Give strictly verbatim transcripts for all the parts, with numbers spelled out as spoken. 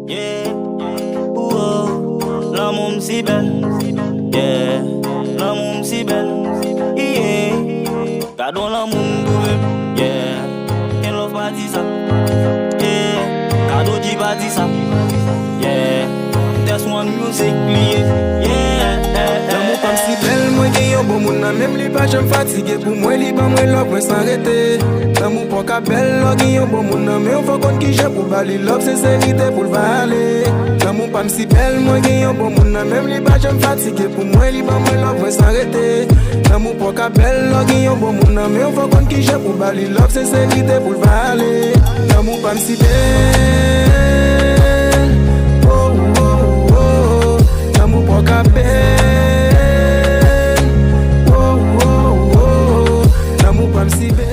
Yeah, ooh, oh, lanmou m si bèl. Yeah, lanmou m si bèl. Yeah, gad on lanmou m twouve. Yeah, gen love pa di sa. Yeah, gad O G pa di sa. Yeah, that's one music li ye. Yeah, yeah, yeah. Lanmou pa m si bèl, mwen gen yon bon moun nan men m, li pa janm fatige pou mwen, li ban mwen love mwen san rete. Lanmou pa w ka bèl lè w gen yon bon moun nan men w, fò w konn kijan pou ba li love, senserite pou l vale. Lanmou pa m si bèl, mwen gen yon bon moun nan men m, li pa janm fatige pou mwen, li ban mwen love mwen san rete. Lanmou pa w ka bèl lè w gen yon bon moun nan men w, fò w konn kijan pou ba li love, senserite pou l vale. Lanmou pa m si bèl, oh, oh, oh, oh. Lanmou pa w ka bèl, oh, oh, oh, oh. Lanmou pa m si bèl.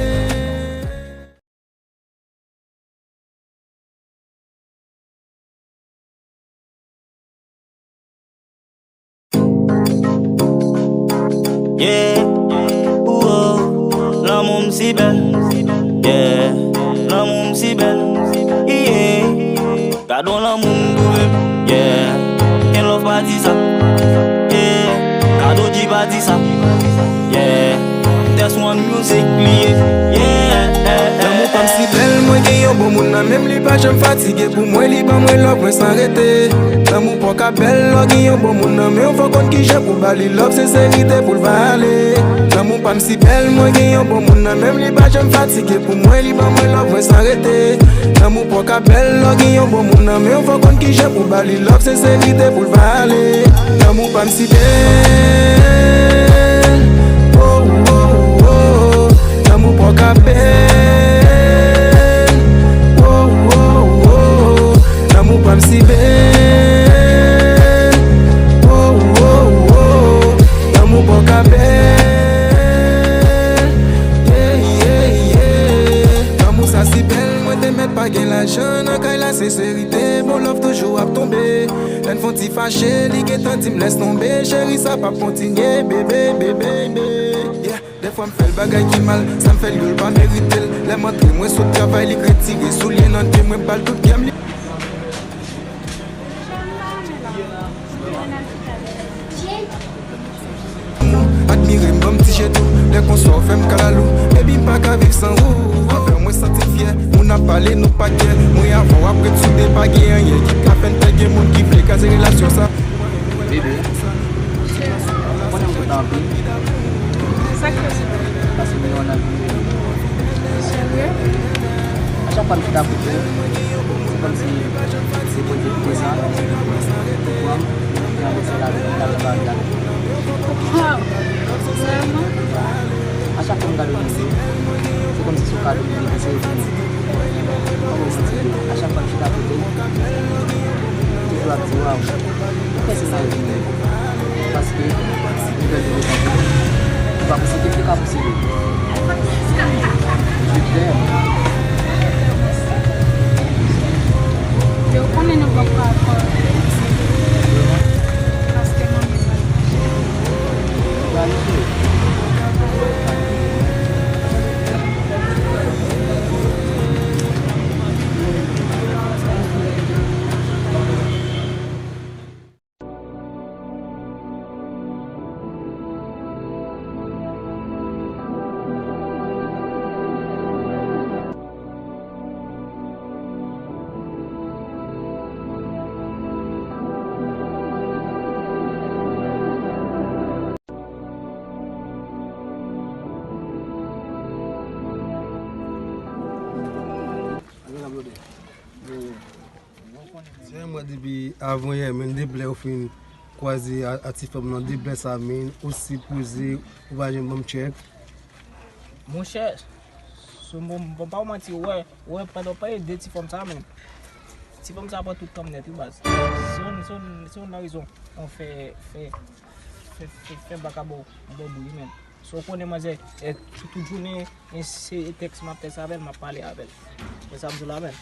Yeah, ooh, oh, lanmou m si bèl. Yeah, lanmou m si bèl. Yeah, gad on lanmou m twouve. Yeah, gen love pa di sa. Yeah, gad O G pa di sa. Yeah, that's one music li ye. Yeah, lanmou pa m si bèl, mwen gen yon bon moun nan men m, li pa janm fatige pou mwen, li ban mwen love mwen san rete. Lanmou pa w ka bèl lè w gen yon bon moun nan men w, fò w konn kijan pou ba li love, senserite pou l vale. Lanmou pa m si bèl, mwen gen yon bon moun nan men m, li pa janm fatige pou mwen, li ban mwen love mwen san rete. Lanmou pa w ka bèl lè w gen yon bon moun nan men w, fò w konn kijan pou ba li love, senserite pou l vale. Lanmou pa m si bèl, oh, oh, oh, oh. Lanmou pa w ka bèl, oh, oh, oh, oh. Lanmou pa m si bèl, oh, oh, oh, oh. Lanmou pa w ka bèl, yeah, yeah, yeah. Lanmou sa si bèl, mwen te mèt pa gen lajan nan kay la, senserite, bon love toujou ap tonbe. Lè n fon ti fache, li gentan di m lès tonbe, cheri, sa p ap kontinye, bebe, bebe, bebe. Yeah. Dèfwa m fè l bagay ki mal, sa m fè l yo l pa merite l. Lè m antre, mwen sot travay, li k retire soulye nan pye mwen, m ba l tout kè m, li. Admire m, ban m ti je tou, lè konsa w fè m kalalou. Baby, m pa ka viv san ou. Anvè w mwen santi m fyè, moun ap pale, nou pa kè. Mwen avè w ap ret soude, pa gen anyen ki ka fè n pè. Gen moun ki vle kraze relasyon sa. Bebe, ou konnen m kontan anpil. Sa k fè sa? Paske m gen yon nèg. Serye? A chak fwa m chita kote w, se kòmsi se Bondye ki prezan, ki pran m, ki ranvèse lavi m, lavi m pa vin avèk mwen. Wow! Vrèman? A chak fwa m gade w, se kòmsi se yon kado ki vin sere pou mwen. Kòman w santi w? A chak fwa m chita kote w, m toujou ap di, "Waw, ou fè se sa yo vini." Paske nouvèl yo retan pou ou. Ou pa posede, ou ka posede. Je t'aime. Yo konnen nou pap ka akòde. Paske manmi pa. Se mwen depi avan yè, men depi lè ou fin kwaze a, a ti fanm nan, depi lè sa, men ou sipoze, ou pa janm ban m tchèk. Monchè, sou mwen, mwen pa manti, ou wè, ou wè, pandan w pale de ti fanm sa, men ti fanm sa pran tout tan m nèt, wi, baz. Se yon, se yon, se yon nan rezon mwen fè, fè, fè, fè, fè baka bò, bò bri, men. So, w konnen manzè, e, tout, tout jounen, e, se tèks m ap tèks avè l, m ap pale avè l. Men sa m di w la, men.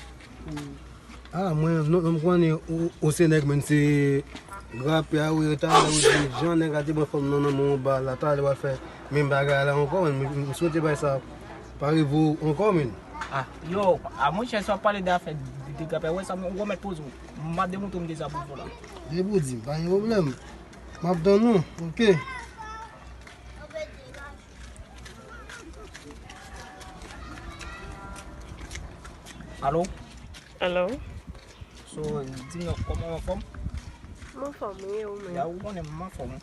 Ah, mwen, non, non, m konnen ou, ou se nèg, men se grapè a, wi, talè ou di jan nèg la te pran fanm nan nan men w ba la, talè w al fè menm bagay la ankò, men m, m swete bagay sa pa rive w ankò, men. Ah, yo, ah, monchè, si w ap pale de afè Degape, wè sa, ou mèt poze w. M ap demontre w m de sa pou fò la. Depi w di m, pa gen pwoblèm. M ap tann ou, oke. Alo? Alo? So, di m non, kòman w anfòm? M anfòm, wi, e ou menm? Ya, ou konnen m anfòm.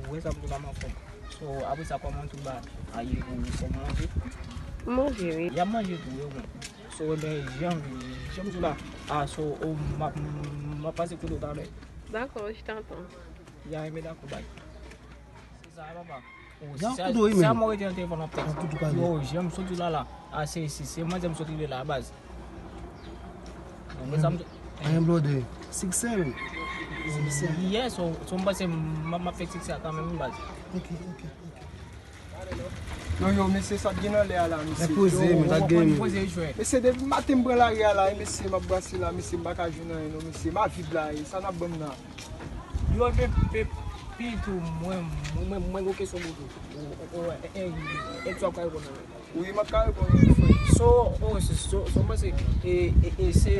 Ou wè sa m di w la, m anfòm. So, apre sa, kòman tout bagay ye pou ou? Kòman manje? M manje, wi. Y ap manje tou, wi, ou menm. So, ebyen, jan, jan m di w la, a, so, o, m ap, m ap pase kote w talè. Dakò, je t'entends. Ya, ebyen, dakò, bay. Se sa, papa. O, jan sa, kote w ye, sa menm? Mwen rete nan telefòn ap tèks. Jan kote w pale. Yo, jan m soti la, la. A, se, se, se manzè m soti de la, baz. Bon, mwen sa m. Anyen blòdè. Siksè, wi. Siksè. Yes, so, so m panse m, m, m ap fè siksè a kanmenm, baz. Ok, ok, ok. Yo, yo, mesye, sa t gen nan lè a la, mesye. Yo, poze, men, sa t gen, men. Mesye, depi maten m pran lari a la, e mesye, m ap brase la, mesye, m pa ka jwenn anyen, non, mesye. M a vid la, e sa n ap ban m nan. Yo, epi, epi tou, mwen, mwen, mwen, mwen, gon kesyon pou tou. O, o, o, e, e, e, e, sa w ka reponn mwen? Wi, m ap ka reponn wi, frè. So, o, so, so, so, mwen se, e, e, e, se,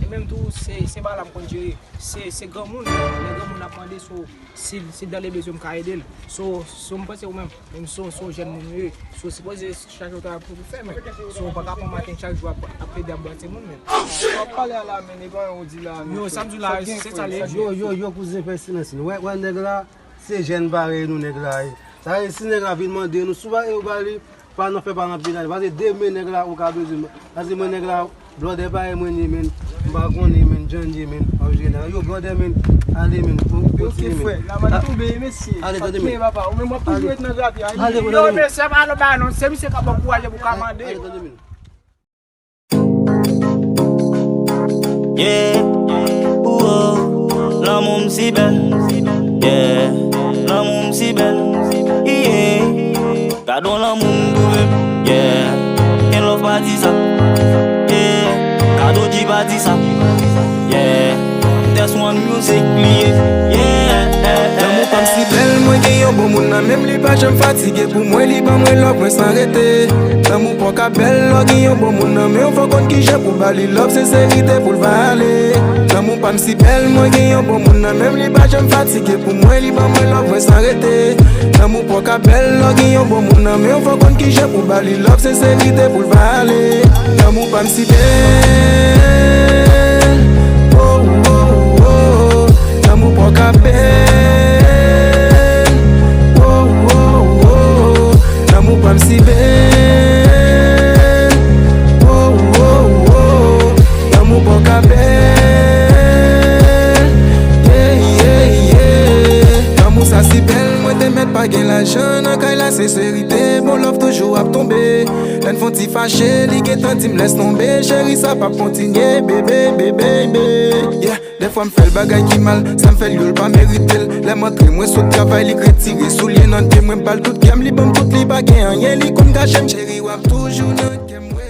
e menm tou, se, se bagay la m konn jere. Se, se granmoun, lè granmoun ap mande, so, si, si dan le bezwen, m ka ede l. So, so, m panse ou menm, menm so, so jèn moun ou ye. So, sipoze chak jou travay pou, pou fè, men. So, ou pa ka pran maten chak jou ap, ap plede ap brase moun, men. Sa w ap pale a la, men, e pa yon ou di la, men. Yo, sa m di la, se sa l ye. Yo, yo, yo, kouzen, fè silans. Wè, wè, nèg la, se jèn parèy nou, nèg la ye. Sa vle di, si nèg la vin mande nou, si w pa, e ou ba li, pa nan fè pa nan pita li. Paske demen nèg la ou ka bezwen. Paske mwen nèg la, blòdè parèy mwen ye, men. M pa konnen, men, jan ye, men. An jeneral, yo, blòdè, men. Ale, men. Pou, pou ti, men. Frè, la m ap tonbe, mesye. Ale, tande, men. Papa, ou menm w ap toujou ret nan grapya. Ale, yo, tande, men. Mesye, pa nan ba non, se misye k ap ankouraje pou ka mande. Ale, tande, men. Yeah, ooh, oh, lanmou m si bèl. Yeah, lanmou m si bèl. Yeah, gade yon lanmou m twouve. Yeah, Ken Love pa di sa. Yeah, Kado G pa di sa. Yeah, Test One Music li ye. Yeah, lanmou pa m si bèl, mwen gen yon bon moun nan men m, li pa janm fatige pou mwen, li ban mwen love mwen san rete. Lanmou pa w ka bèl lè w gen yon bon moun nan men w, fò w konn kijan pou ba li love, senserite pou l pa ale. Lanmou pa m si bèl, mwen gen yon bon moun nan men m, li pa janm fatige pou mwen, li ban mwen love mwen san rete. Lanmou pa w ka bèl lè w gen yon bon moun nan men w, fò w konn kijan pou ba li love, senserite pou l pa ale. Lanmou pa m si bèl, oh, oh, oh, oh. Lanmou pa w ka bèl, oh, oh, oh, oh. Lanmou pa m si bèl. Oh, oh, oh. Lanmou pa w ka bèl. Yeah, yeah, yeah. Lanmou sa si bèl, mwen te mèt pa gen lajan nan kay la, senserite, bon love toujou ap tonbe. Lè n fon ti fache, li gentan di m lès tonbe, cheri sa p ap kontinye, bebe, bebe, bebe. Yeah. Dèfwa m fè l bagay ki mal, sa m fè l yo l pa merite l. Lè m antre mwen sot travay, li k retire soulye nan pye mwen, m ba l tout kè m, li ban m tout, li pa gen anyen, li konn gache m. Cheri, w ap toujou nan kè m, wi.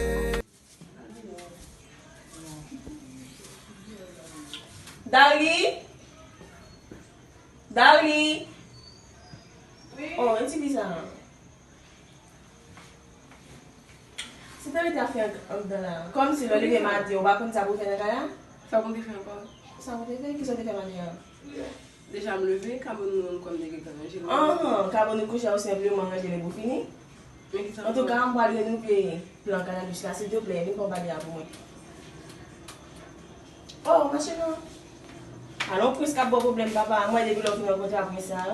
Darly? Darly? Oh, yon ti bizarre. Se te rete ap fè anndan la. Kòmsi lè w leve maten, ou pa konn sa pou w fè nan kay la? Sa pou m te fè ankò? Sa pou w te fè? Kisa w te fè maten an? Deja m leve, kabòn nou an m kwè m te gentan ranje l. Anhan, kabòn ou kouche a, ou senpleman ranje l epi w fini. Men kisa m fè? Antouka, m pral renouvle plan kanabis la, silteplè, vin pran bagay la pou mwen. Oh, mache non. Alon, prens k ap ba w pwoblèm, papa. Mwen, depi lè w fin rankontre a prens sa,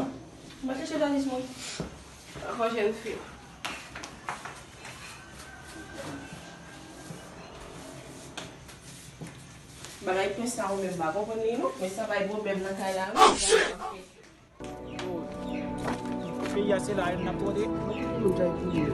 m al chèche valiz mwen. Ankò jèn fi. Bagay prens sa ou menm pa konprann li non. Prens sa bay pwoblèm nan kay la non. Peyi a se la n ap twòde. Moun kay pou yo.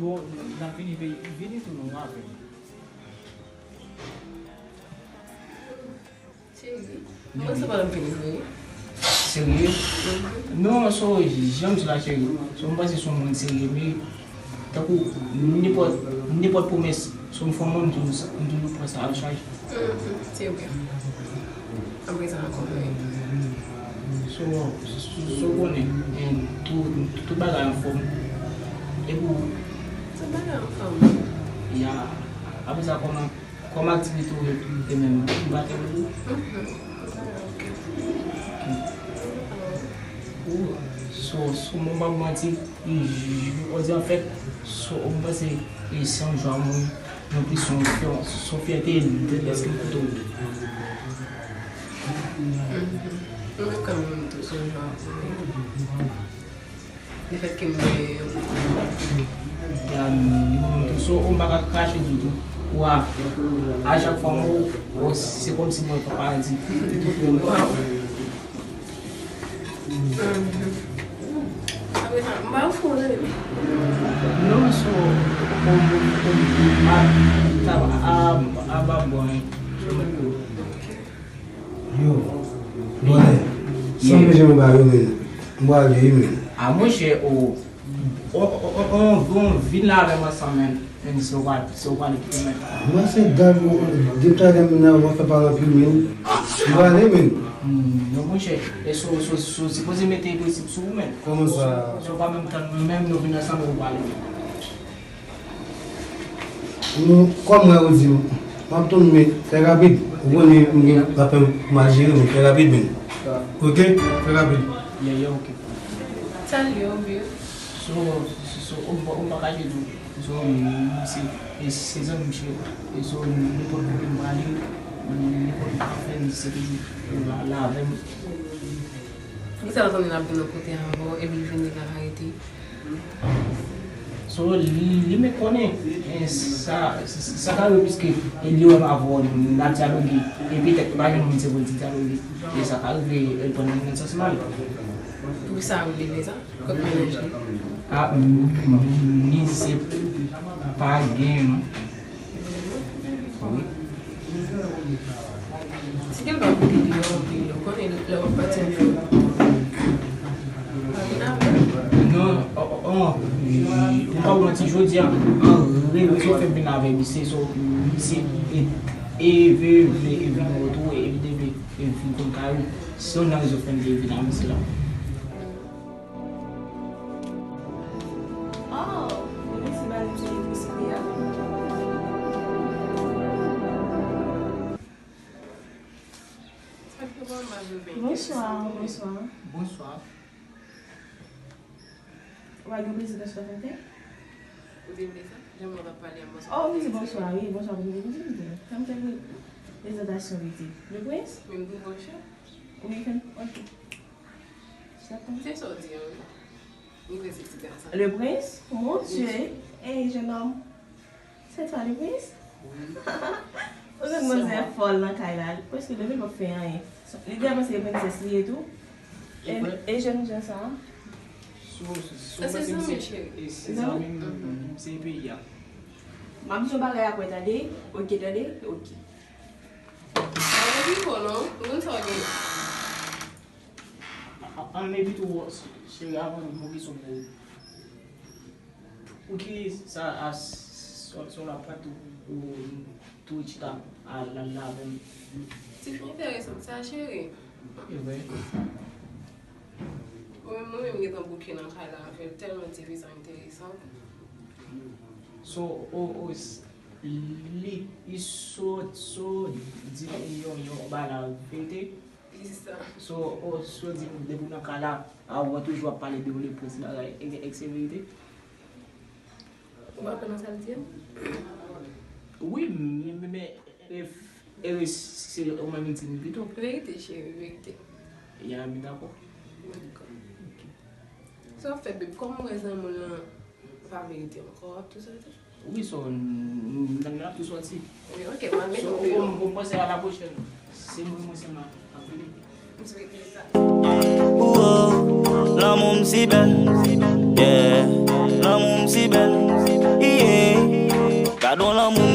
Bon, n ap vini, vini tou non apre. Cheri, mwen se pandan m fini vre. Serye? Non, so, jan m di la, cheri. So, m panse se yon moun serye, men tankou nenpòt, nenpòt pwomès, so, m fè yon moun, m toujou, m toujou pran sa al chaj. Se vre. Apre sa ankò, wi. So, so, so, konnen, men tout, tout bagay anfòm. E pou... Tout bagay anfòm. Ya. Apre sa, kòman, kòman aktivite w ye menm? Ou pa te... Ou, so, so, mwen pa manti, jodi anfèt, so, mwen panse, e se yon jwa mwen, mwen plis yon, yon, yon fyète de, dèske m koute w. Mwen menm kanmenm tou, se yon jwa pou mwen. Lefètke m gen yon... Ya, mwen menm tou, so, mwen pa ka krache ditou. Wa, a chak fwa mwen, o, se kòmsi mwen pa di. Apre sa, m pa fou, tande. Non, so, o, o, o, a, a, a, a, ba bò, hein. Yo, bonè. San manje mwen ba yo, men. M prale, wi, men. A, monchè, o, o, o, o, o, bon, vin la avè m ansanm, men. Men, si w pa, si w pa kite, men. Mwen se dag, depi talè m nan, mwen fè pale anpil, men. M prale, men. Hmm, non, monchè, e so, so, so, sipoze mete prensip sou ou, men. Kòman sa? So, so, pa menm tann mwen menm, nou vin ansanm, nou prale, men. Nou, kòm mwen ou di, m ap tann, men fè rapid. Ou konnen m gen lapèn pou m al jere, men fè rapid, men. Ok? Fè rapid. Yeah, yeah, ok. Salye, Obil. So, so, so, ou pa, ou pa kache tou. So, m, se, e se zanmi m cheri. E so, nenpòt kote m prale, nenpòt m ap fè, se toujou la, la avè m. Poukisa l ap tann l ap vin yon kote avè w, epi l vini la arete? So, li, li menm konnen, e sa, sa, sa ka rive piske li wè m avè w, n ap dyaloge, e petèt pa gen moun se pou l di dyaloge, e sa ka rive, e l pran nan sans mal. Poukisa w rele sa? Kot mennaj li? A, m, m, m, ni se pa gen, non. Wi. Si gen pa kote deyò anpil, ou konnen lè w ap pati anpil. Pa vin avè l. Non, o, o, o, m pa pou manti, jodi a, an reyèl rezon fè m vin avè misye, so, misye e, e vle, vle, e vin retounen, e vin, e vin, e vin konn kay ou. Se youn nan rezon fè m te vin avè misye la. Oh, li resi ba li ti episri a. Bonswa, bonswa. Bonswa. Ou pa gen prezidans la fete? Ou te vle sa? Jan mwen t ap pale a, bonswa. Oh, ou di bonswa, wi, bonswa, bonswa, bonswa. Fè m fè prezantasyon, wi, di. Le prince? Men m tou bòchè. Ou vin fè m, ok. Se sa w di an, wi. Li vle se ti gason. Le prince, mon Dieu, hey, jeune homme. C'est toi le prince? Wi. Ou konn manzè fòl nan kay la, prèske depi l p ap fè anyen. Li gen panse se prensès li ye tou. E, e jèn jan sa a? Sou, sou, sa se zanmi, cheri. Se zanmi m, se peyi a. M ap di yon bagay apre, tande? Ok, tande? Ok. Pa gen pifò non, ou konn sa w gen. A, a, ann epi tou, cheri, avan nou, yon kesyon pou ou. Pouki sa a, s-, s-, s-, la pran tou, ou tou chita a la, la avè m? Ti fi enteresan sa, cheri. E vre. Mwen menm, mwen menm, m gentan bouke nan kay la avè l, tèlman ti fi sa enteresan. So, o, o, s-, li, li so, so, di yon, yon, yon bagay la verite. Ki sa? So, o, so di m depi w nan kay la, a, ou toujou ap pale de yon le prince bagay, e, e se verite? Ou pa kwè nan sa l di a? Wi, men, men, men, e, e, se ou menm ki di m pito. Verite, cheri, verite. Ya, mi dakò. Dakò. Ok. Sa w ap fè, babe? Kòman w wè zanmi w lan pa verite ankò? W ap tou sòti? Wi, so, n, n, n ap tou sòti. Wi, ok, m al mete w deyò. So, m, m panse a la pwochèn. Se mwen, mwen sèlman ap vini. M swete sa. Ouwo, lanmou m si bèl, yeah. Lanmou m si bèl, yeah. Gad on lanmou